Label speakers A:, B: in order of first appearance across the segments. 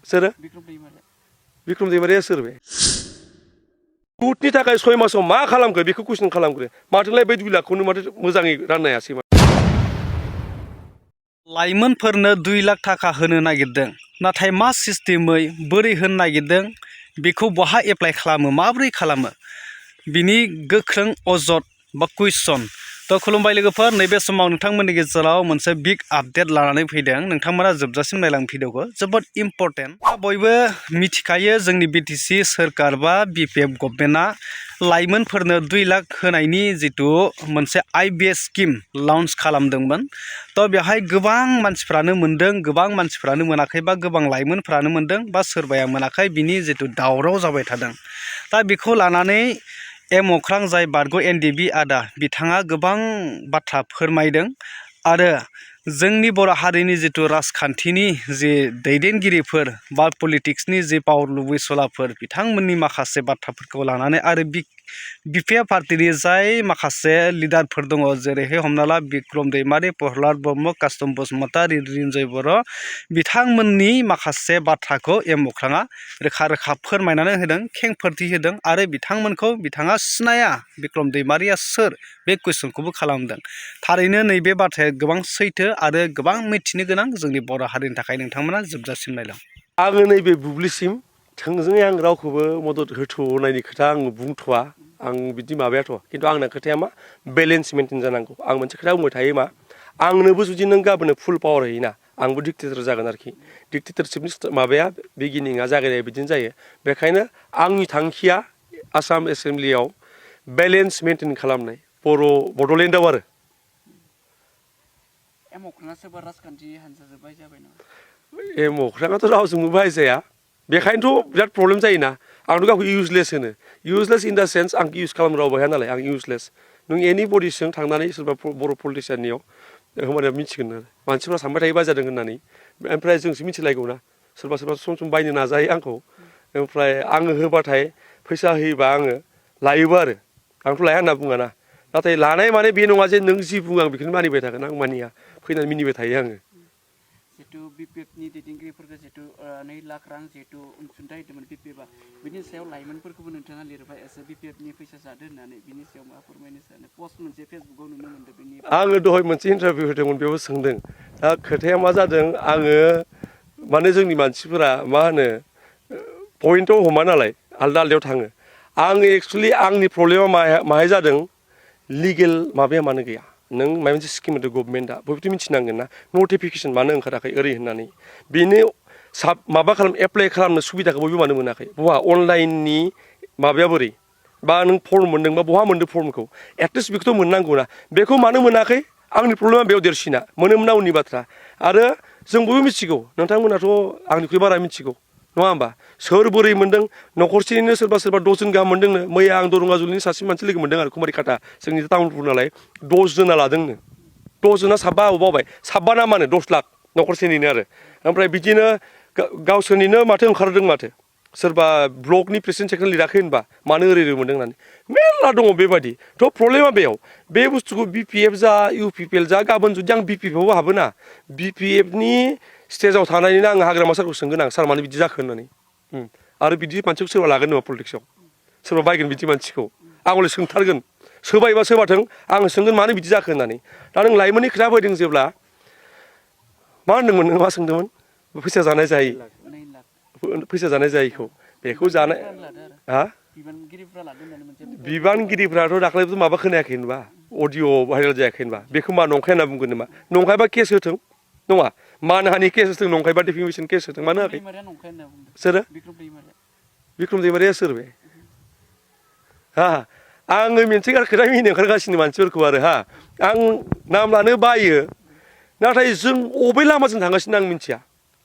A: सोरो बिक्रम दैमारिया सोर बे बुथनि थाखाय 6 मासाव मा खालामखो बेखौ कुइसन खालामग्रो माथोलाय बे 2 लाखखौनो माथो मोजाङै राननो हायासै
B: लाइमोनफोरनो 2 लाख थाखा होनो नागिरदों नाथाय मा सिस्टेमै बोरै होनो नागिरदों बेखौ बहा एप्लाइ खालामो माबोरै खालामो बिनि गोख्रों अजद बा कुइसन थ' खुलुमबाय लोगोफोर नैबे समाव नोंथांमोननि गेजेराव मोनसे बिग आपडेट लानानै फैदों नोंथांमोना जोबजासिम नायलां भिडिअखौ जोबोद इम्पर्टेन्ट बयबो मिथिखायो जोंनि बिटिसि सोरखार बा बिपिएफ गभर्नमेन्टआ लाइमोनफोरनो 2 लाख होनायनि जितु मोनसे आइबिएस स्किम लन्च खालामदोंमोन थ' बेवहाय गोबां मानसिफ्रानो मोनदों गोबां मानसिफ्रानो मोनाखै बा गोबां लाइमोनफ्रानो मोनदों बा सोरबाया मोनाखै बिनि जितु दावराव जाबाय थादों दा बेखौ लानानै अख्रां जाय बारग' NDFB आदा बिथाङा गोबां बाथ्रा फोरमायदों आरो जोंनि बर' हारिनि जितु राजखान्थिनि जे दैदेनगिरिफोर बा पलिटिक्सनि जे पावार लुबैसुलाफोर बिथांमोननि माखासे बाथ्राफोरखौ लानानै आरो बिपिएफ पार्टिनि जाय माखासे लिडारफोर दङ जेरैहाय हमना ला बिक्रम दैमारि प्रहलाद ब्रह्म कास्तम बसुमतारी रिन्जय बर' बिथांमोननि माखासे बाथ्राखौ अख्राङा रोखा रोखा फोरमायनानै होदों खेंफोरथि होदों आरो बिथांमोनखौ बिथाङा सिनाया बिक्रम दैमारिया सोर बे कुइसनखौबो खालामदों थारैनो नैबे बाथ्राया गोबां सैथो आरो गोबां मिथिनो गोनां जोंनि बर' हारिनि थाखाय नोंथांमोना जोबजासिम नायलां
A: आङो नैबे बुब्लिसिम थोंजोङै आं रावखौबो मदद होथ'नायनि खोथा आं बुंथ'वा आं बिदि माबायाथ' खिन्थु आंना खोथाया मा बेलेन्स मेनटेन जानांगौ आं मोनसे खोथा बुंबाय थायो मा आंनोबो जुदि नों गाबोन फुल पावार होयोना आंबो डिक्टेटर जागोन आरोखि डिक्टेटरशिपनि माबाया बिगिनिंआ जागायनाय बिदिनो जायो बेखायनो आंनि थांखिया आसाम एसेम्ब्लियाव बेलेन्स मेनटेन खालामनाय बड'लेण्डआव आरो अख्राङाथ' रावजोंबो बाहायजाया बेखायनोथ' बिराद प्रब्लेम जायोना आंथ' गावखौ इउजलेस होनो इउजलेस इन दा सेन्स आं इउज खालामनो रावबो हाया नालाय आं इउजलेस नों एनि बडिजों थांनानै सोरबा बर' पलिटिसियाननियाव होमबानिया मिथिगोन आरो मानसिफ्रा सानबाय थायो बाजादों होननानै ओमफ्राय जोंसो मिथिलायगौ ना सोरबा सम सम बायनो नाजायो आंखौ ओमफ्राय आङो होबाथाय फैसा होयोबा आङो लायोबो आरो आंथ' लाया होनना बुङा ना नाथाय लानाय माने बे नङा जे नों जि बुङो आं बेखौनो मानिबाय थागोन आं मानिया फैनानै मिनिबाय थायो आङो
C: जितु बिपिएफनि दैदेनगिरिफोरखौ जितु 2 लाख रां जितु अनसुंथाइ होदोंमोन बिपिएफआ बिनि सायाव लाइमोनफोरखौबो नोंथाङा लिरबाय एसे बिपिएफनि फैसा जादो होननानै बिनि सायाव मा फोरमायनो सानो पस्ट मोनसे फेसबुकाव नुनो मोनदों बिनि
A: आङो दहाय मोनसे इन्टारभिउ होदोंमोन बेयावबो सोंदों दा खोथाया मा जादों आङो माने जोंनि मानसिफोरा मा होनो पइन्टआव हमा नालाय आलदा आलदायाव थाङो आं एक्सुवेलि आंनि प्रब्लेमा माहाय जादों लिगेल माबाया मानो गैया नों माबा मोनसे स्किम होदों गभर्नमेन्टआ बयबोथ' मिथिनांगोन ना नटिफिकेसन मानो ओंखाराखै ओरै होननानै बेनो माबा एप्लाइ खालामनो सुबिदाखौ बयबो मानो मोनाखै बहा अनलाइननि माबाया बोरै बा नों फर्म मोनदोंबा बहा मोनदों फर्मखौ एटलिस्ट बेखौथ' मोननांगौ ना बेखौ मानो मोनाखै आंनि प्रब्लेमा बेयाव देरसिना मोनोमोन उननि बाथ्रा आरो जों बयबो मिथिगौ नोंथांमोनाथ' आंनिख्रुइ बारा मिथिगौ नङा होमबा सोर बोरै मोनदों न'खरसेनिनो सोरबा 10 जन गाहाम मोनदोंनो मैया आं दरंगाजुलिनि सासे मानसि लोगो मोनदों आरो कुमारिकाटा जोंनि टाउनफोर नालाय 10 जना लादोंनो 10 जना साबा बावबाय साबा ना मानो 10 लाख न'खरसेनिनो आरो ओमफ्राय बिदिनो गावसोरनिनो माथो ओंखारदों माथो सोरबा ब्लकनि प्रेसिडेन्ट सेक्रेटारि लिराखै होनबा मानो ओरै मोनदों होननानै मेरला दङ बेबायदि थ' प्रब्लेमा बेयाव बे बुस्थुखौ बिपिएफ जा इउपिपिएल जा गाबोन जुदि आं बिपिएफआवबो हाबोना बिपिएफनि स्टेजाव थानानैनो आं हाग्रामा सारखौ सोंगोन आं सार मानो बिदि जाखो होननानै आरो बिदि मानसिखौ सोरबा लागोन नामा पलिटिक्सआव सोरबा बायगोन बिदि मानसिखौ आं हले सोंथारगोन सोबायबा सोबाथों आं सोंगोन मानो बिदि जाखो होननानै दा नों लाइमोननि खोथा फैदों जेब्ला मा होनदोंमोन नों मा सोंदोंमोन फैसा जानाय जायै फैसा जानाय जायैखौ बेखौ जानाय हा बिबानगिरिफ्राथ' दाख्लैबो माबा खोनायाखै होनबा अडिअ भाइरेल जायाखै होनबा बेखौ मा नंखाय होनना बुंगोन नामा नंखायबा केस होथों नङा मानहानि केस होथों नंखायबा डिफेमेसन केस होथों मानो होआखै सोरो बिक्रम दैमारिया सोर बे हा आङो मोनसे खोथा मिनिनो ओंखारगासिनो मानसिफोरखौ आरो हा आं नाम लानो बायो नाथाय जों अबे लामाजों थांगासिनो आं मिथिया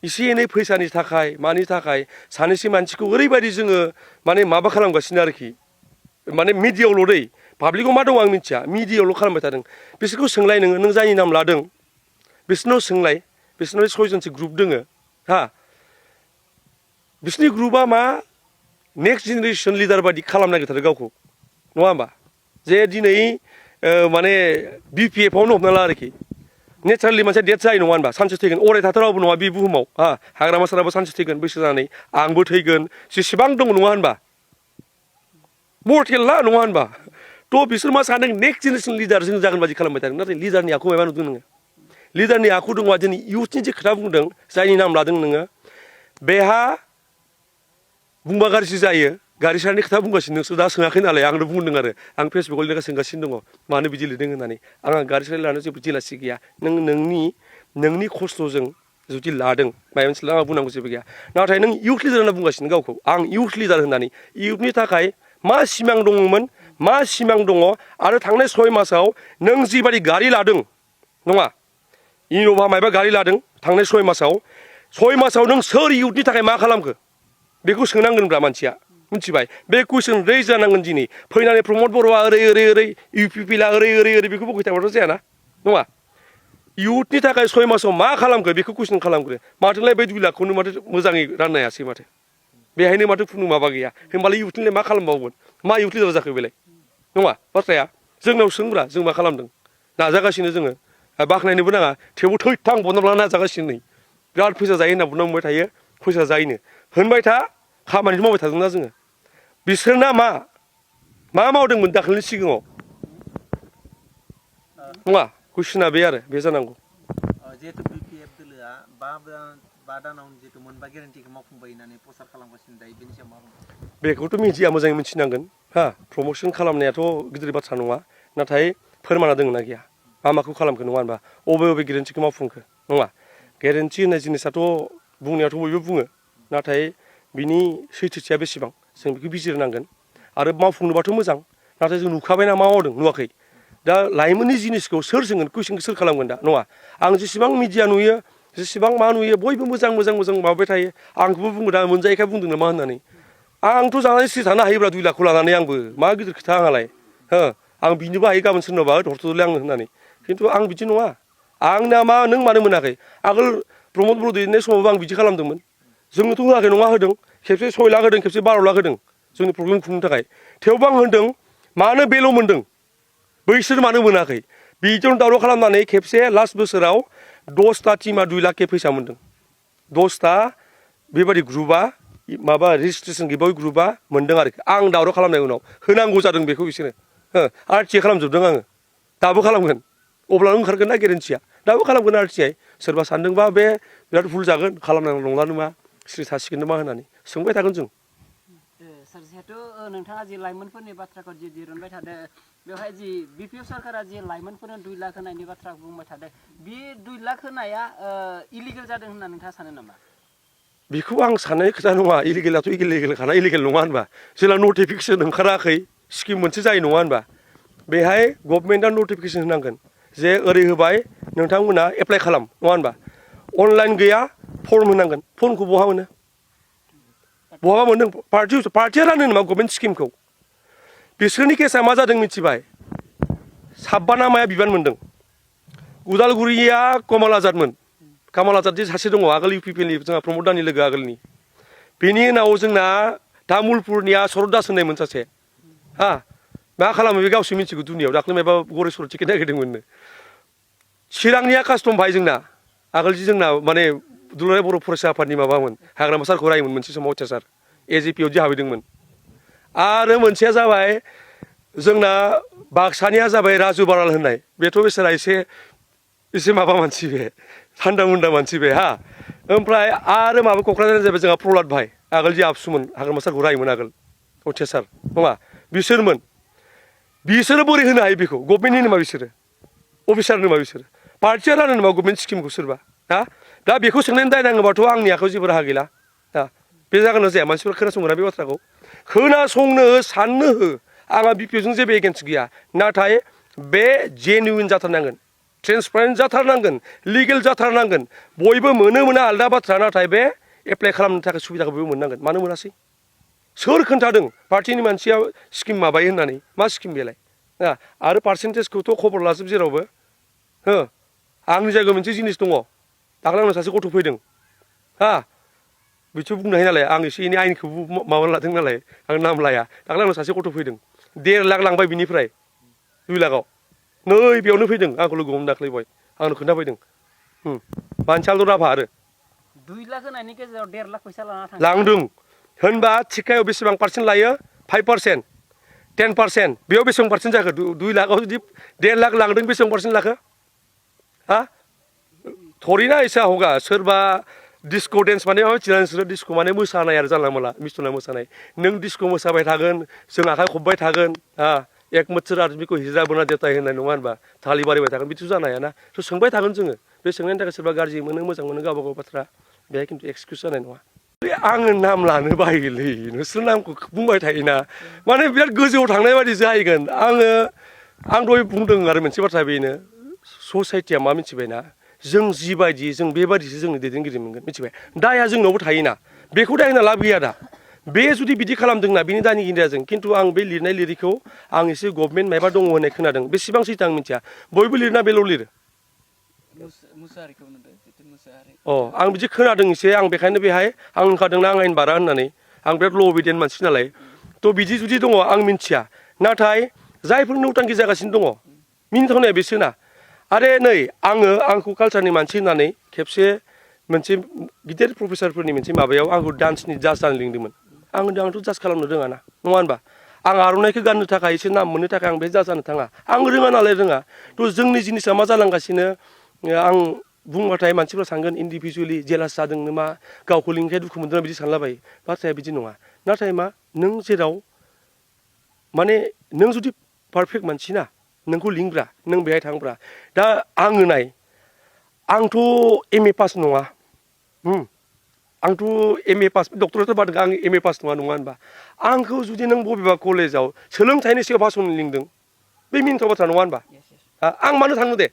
A: एसे एनै फैसानि थाखाय मानि थाखाय सानैसो मानसिखौ ओरैबायदि जोङो माने माबा खालामगासिनो आरोखि माने मिडियायावल' दै पाब्लिकआव मा दं आं मिथिया मिडियायावल' खालामबाय थादों बिसोरखौ सोंलाय नों जायनि नाम लादों बिसोरनाव सोंलाय बिसोरनाव 6 जनसो ग्रुप दोङो हा बिसोरनि ग्रुपआ मा नेक्स्ट जेनेरेसन लिडार बायदि खालामनो नागिरथारो गावखौ नङा होमबा जे दिनै माने बिपिएफआवनो हमना ला आरोखि नेचारेलि मानसिया डेथ जायो नङा होनबा सानसे थैगोन अराय थाथारावबो नङा बे बुहुमाव हाग्रामा साराबो सानसे थैगोन बैसो जानानै आंबो थैगोन जेसेबां दङ नङा होनबा मर्टेल ना नङा होनबा थ' बिसोर मा सानदों नेक्स्ट जेनेरेसन लिडार जों जागोन बादि खालामबाय थादों नाथाय लिडारनि आखु माबा नुदों नोङो लिडारनि आखु दङ दिनै इउथनि जे खोथा बुंदों जायनि नाम लादों नोङो बेहा बुंबा गाज्रि जायो गारि सारनि खोथा बुंगासिनो नोंसोर दा सोङाखै नालाय आंनो बुंदों आरो आं फेसबुकाव लिरना सोंगासिनो दङ मानो बिदि लिरदों होननानै आंहा गारि सार लानो जेबो जेलासि गैया नोंनि खस्थ'जों जुदि लादों माबा मोनसे लामा बुंनांगौ जेबो गैया नाथाय नों इउथ लिडार होनना बुंगासिनो गावखौ आं इउथ लिडार होननानै इउथनि थाखाय मा सिमां दङमोन मा सिमां दङ आरो थांनाय 6 मासाव नों जिबादि गारि लादों नङा इन'भा मायबा गारि लादों थांनाय 6 मासाव नों सोर इउथनि थाखाय मा खालामखो बेखौ सोंनांगोनब्रा मानसिया मिथिबाय बे कुइसन रेज जानांगोन दिनै फैनानै प्रमद बर'आ ओरै इउपिपिला ओरै बेखौ बुंबाय थाबाथ' जायाना नङा इउथनि थाखाय 6 मासाव मा खालामखो बेखौ कुइसन खालामग्रो माथोलाय बे 2 लाखखौनो माथो मोजाङै राननो हायासै माथो बेहायनो माथो खुनु माबा गैया होमबालाय इउथनिलाय मा खालामबावगोन मा इउथ लिडार जाखो बेलाय नङा बाथ्राया जोंनाव सोंब्रा जों मा खालामदों नाजागासिनो जोङो बाख्नायनोबो नाङा थेवबो थैथां बनोब्ला नाजागासिनो नै बिराद फैसा जायो होनना बुंना बुंबाय थायो फैसा जायोनो होनबाय था खामानिखौ मावबाय थादोंना जोङो बिसोरना मा मावदोंमोन दाखालिनि सिगाङाव नङा कुइसना बे आरो बे जानांगौ
D: जिहेतु बिपिएफ दोलोआ 5 दानाव जिहेतु मोनबा गेरेन्टिखौ मावफुंबाय होननानै प्रसार खालामगासिनो दायो बेनि सायाव मा बुंगोन
A: बेखौथ' मिडिया मोजाङै मिथिनांगोन प्रम'सन खालामनायाथ' गिदिर बाथ्रा नङा नाथाय फोरमाना दङ ना गैया माखौ खालामखो नङा होनबा बबे गेरेन्टिखौ मावफुंखो नङा गेरेन्टि होननाय जिनिसाथ' बुंनायाथ' बयबो बुङो नाथाय बिनि सैथोथिया बेसेबां जों बेखौ बिजिरनांगोन आरो मावफुंनोबाथ' मोजां नाथाय जों नुखाबायना मा मावदों नुवाखै दा लाइमोननि जिनिसखौ सोर सोंगोन कुइसनखौ सोर खालामगोन दा नङा आं जेसेबां मिडिया नुयो जेसेबां मा नुयो बयबो मोजां माबाबाय थायो आंखौबो बुङो दा मोनजायैखाय बुंदों नामा होननानै आंथ' जानानै सिरि थानो हायोब्रा 2 लाखखौ लानानै आंबो मा गिदिर खोथा आंहालाय आं बिनोबो हायो गाबोन सोरनावबा हरथ'दोलै आंनो होननानै खिन्थु आं बिदि नङा आंना मा नों मानो मोनाखै आगोल प्रमद बर' दैदेननाय समावबो आं बिदि खालामदोंमोन जोंनोथ' होआखै नङा होदों खेबसे 6 लाख होदों खेबसे 12 लाख होदों जोंनि प्रब्लेम खुंनो थाखाय थेवबो आं होनदों मानो बेल' मोनदों बैसोर मानो मोनाखै बिजों दावराव खालामनानै खेबसे लास्ट बोसोराव 10टा टिमा 2 लाख फैसा मोनदों 10टा बेबादि ग्रुपआ माबा रेजिस्ट्रेसन गैबाय ग्रुपआ मोनदों आरोखि आं दावराव खालामनाय उनाव होनांगौ जादों बेखौ बिसोरो आरटिआइ खालामजोबदों आङो दाबो खालामगोन अब्लानो ओंखारगोन ना गेरेन्टिया दाबो खालामगोन आरटिआइ सोरबा सानदोंबा बे बिराद भुल जागोन खालामनांगौ नंला नामा सिरि थासिगोन नामा होननानै सोंबाय थागोन जों
C: सार जिहेतु नोंथाङा जि लाइमोनफोरनि बाथ्राखौ जि दिरुनबाय थादों बेवहाय जि बिपिएफ सरकारा जि लाइमोनफोरनो 2 लाख होनायनि बाथ्रा बुंबाय थादों बे 2 लाख होनाया इलिगेल जादों होनना नोंथाङा सानो नामा
A: बेखौ आं साननाय खोथा नङा इलिगेलाथ' इलिगेलखाना इलिगेल नङा होनबा जेला नटिफिकेसन ओंखाराखै स्किम मोनसे जायो नङा होनबा बेहाय गभर्नमेन्टआ नटिफिकेसन होनांगोन जे ओरै होबाय नोंथांमोना एप्लाइ खालाम नङा होनबा अनलाइन गैया फर्म होनांगोन फर्मखौ बहा मोनो बहाबा मोनदों पार्टिया रानो नामा गभर्नमेन्ट स्किमखौ बिसोरनि केसा मा जादों मिथिबाय 56 माया बिबान मोनदों उदालगुरिया कमल आजाद जे सासे दङ आगोल इउपिपिएलनि जोंहा प्रमद दानि लोगो आगोलनि बेनि उनाव जोंना तामुलपुरनिया शरद दास होननायमोन सासे मा खालामो बे गावसो मिथिगौ दुनियाव दाख्लै माबा गरेस्वर टिकेट नागिरदोंमोननो चिरांनिया कास्टम भाई जोंना आगोल जि जोंना माने दुलाराय बर' फरायसा आफादनि माबामोन हाग्रामा सारखौ रायोमोन मोनसे समाव अत्याचार एजिपिआव जि हाबैदोंमोन आरो मोनसेया जाबाय जोंना बाक्सानिया जाबाय राजु बाराल होननाय बेथ' बेसारा एसे माबा मानसि बे थान्दा मुन्दा मानसि बे ओमफ्राय आरो माबा क'क्राझार जाबाय जोंहा प्रहलाद भाई आगोल जि आबसुमोन हाग्रामा सारखौ रायोमोन आगोल अत्याचार नङा बिसोरो बोरै होनो हायो बेखौ गभर्नमेन्टनि नामा बिसोरो अफिसारनि नामा बिसोरो पार्टिया रानो नामा गभर्नमेन्ट स्किमखौ सोरबा दा बेखौ सोंनानै दाय नाङोबाथ' आंनि आखायाव जेबो राहा गैला बे जागोन ना जाया मानसिफोरा खोनासंगोना बे बाथ्राखौ खोनासंनो साननो हो आंहा बिपिएफजों जेबो एगेन्स्ट गैया नाथाय बे जेनुइन जाथारनांगोन ट्रेन्सपारेन्ट जाथारनांगोन लिगेल जाथारनांगोन बयबो मोना आलदा बाथ्रा नाथाय बे एप्लाइ खालामनो थाखाय सुबिदाखौ बयबो मोननांगोन मानो मोनासै सोर खोन्थादों पार्टिनि मानसिया स्किम माबायो होननानै मा स्किम बेलाय आरो पार्सेन्टेजखौथ' खबर लाजोब जेरावबो आंनि जायगायाव मोनसे जिनिस दङ दाख्लै आंनाव सासे गथ' फैदों बिथ' बुंनो हायो नालाय आं एसे एनै आइनखौबो माबा लादों नालाय आं नाम लाया दाख्लै आंनाव सासे गथ' फैदों 1.5 लाख लांबाय बिनिफ्राय 2 लाखआव नै बेयावनो फैदों आंखौ लोगो हमनो दाख्लै बय आंनो खोन्थाफैदों मानसि आलदा राभा आरो
E: 2 लाख होनायनि गेजेराव 1.5 लाख फैसा लाना थाङो
A: लांदों होनबा थिखायाव बेसेबां पार्सेन्ट लायो 5% 10% बेयाव बेसेबां पार्सेन्ट जाखो 2 लाखआव जुदि 1.5 लाख लांदों बेसेबां पार्सेन्ट लाखो हा थोड़ी ना ऐसा होगा सोरबा डिस्को डेन्स माने माबा मोनसे डिस्को माने मोसानाय आरो जानला मोनला मिस्थुना मोसानाय नों डिस्को मोसाबाय थागोन जों आखाइ खबबाय थागोन एक बोसोर आदमिखौ हिजा बोना देताय होननाय नङा होनबा थालि बारिबाय थागोन बिदिथ' जानो हायाना थ' सोंबाय थागोन जोङो बे सोंनायनि थाखाय सोरबा गाज्रि मोनो मोजां मोनो गावबा गाव बाथ्रा बेहाय खिन्थु एक्सकिउस जानाय नङा आङो नाम लानो बायोलै नोंसोर नामखौ बुंबाय थायोना माने बिराद गोजौआव थांनाय बायदि जाहैगोन आं दहाय बुंदों आरो मोनसे बाथ्रा बेनो ससाइटिया मा मिथिबायना जों जिबायदि जों बेबायदिसो जोंनि दैदेनगिरि मोनगोन मिथिबाय दाया जोंनावबो थायोना बेखौ दाय होना लाब गैया दा बे जुदि बिदि खालामदोंना बिनि दानिगिरिया जों खिन्थु आं बे लिरनाय लिरिखौ आं एसे गभर्नमेन्ट मायबा दङ होननाय खोनादों बेसेबां सैथो आं मिथिया बयबो लिरना बेल' लिरो
C: मुसाहारिखौ नुदों जितु मुसाहारि
A: आं बिदि खोनादों एसे आं बेखायनो बेहाय आं होनखादोंना आं आयेन बारा होननानै आं बिराद ल' अबिडियेन्ट मानसि नालाय थ' बिदि जुदि दङ आं मिथिया नाथाय जायफोर नौटांखि जागासिनो दङ मिनिथावनाया बिसोरना आरे नै आंखौ कालचारनि मानसि होननानै खेबसे मोनसे गिदिर प्रफेसारफोरनि मोनसे माबायाव आंखौ डान्सनि जाज जानो लिंदोंमोन आं होनदों आंथ' जाज खालामनो रोङा ना नङा होनबा आं आर'नाइखौ गाननो थाखाय एसे नाम मोननो थाखाय आं बे जाज जानो थाङा आं रोङा नालाय रोङा थ' जोंनि जिनिसा मा जालांगासिनो आं बुंबाथाय मानसिफ्रा सानगोन इन्डिभिजुवेलि जेलास जादों नामा गावखौ लिंखाय दुखु मोनदों बिदि सानलाबायो बाथ्राया बिदि नङा नाथाय मा नों जेराव माने नों जुदि पारफेक्ट मानसि ना नोंखौ लिंब्रा नों बेहाय थांब्रा दा आङो नाय आंथ' एम ए पास नङा आंथ' एम ए पास डक्टरेट बादों आं एम ए पास नङा होनबा आंखौ जुदि नों बबेबा कलेजाव सोलोंथाइनि सायाव भाषण लिंदों बे मिनिथाव बाथ्रा नङा होनबा आं मानो थाङो दे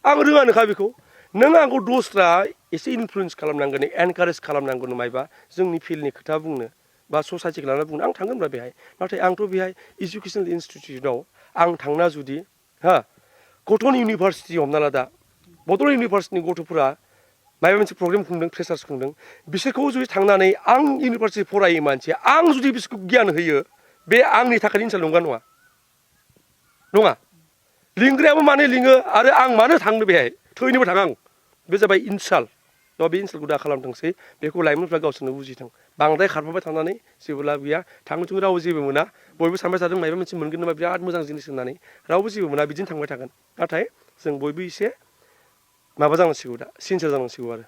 A: आं रोङानोखा बेखौ नों आंखौ दस्रा एसे इनफ्लुयेन्स खालामनांगोन एनकारेज खालामनांगोन मायबा जोंनि फिल्डनि खोथा बुंनो बा ससाइटिखौ लानानै बुंनो आं थांगोनब्रा बेहाय नाथाय आंथ' बेहाय इडुकेसनेल इनस्टिटिउटआव आं थांना जुदि कटन इउनिभारसिटि हमना ला दा बड'लेण्ड इउनिभारसिटिनि गथ'फोरा माबा मोनसे प्रग्राम खुंदों फ्रेसार्स खुंदों बिसोरखौ जुदि थांनानै आं इउनिभारसिटि फरायो मानसिया आं जुदि बिसोरखौ गियान होयो बे आंनि थाखाय इनसाल्ट नंगौना नङा लिंग्रायाबो मानो लिङो आरो आं मानो थांनो बेहाय थैनोबो थाङा आं बे जाबाय इनसाल्ट बे इनसाल्टखौ दा खालामथोंसै बेखौ लाइमोनफ्रा गावसोरनो बुजिथों बांद्राय खारफाबाय थानानै जेबो लाब गैया थांनो रावबो जेबो मोना बयबो सानबाय थादों माबा मोनसे मोनगोन नामा बिराद मोजां जिनिस होननानै रावबो जेबो मोना बिदिनो थांबाय थागोन नाथाय जों बयबो एसे माबा जानांसिगौ दा सिनसियार जानांसिगौ आरो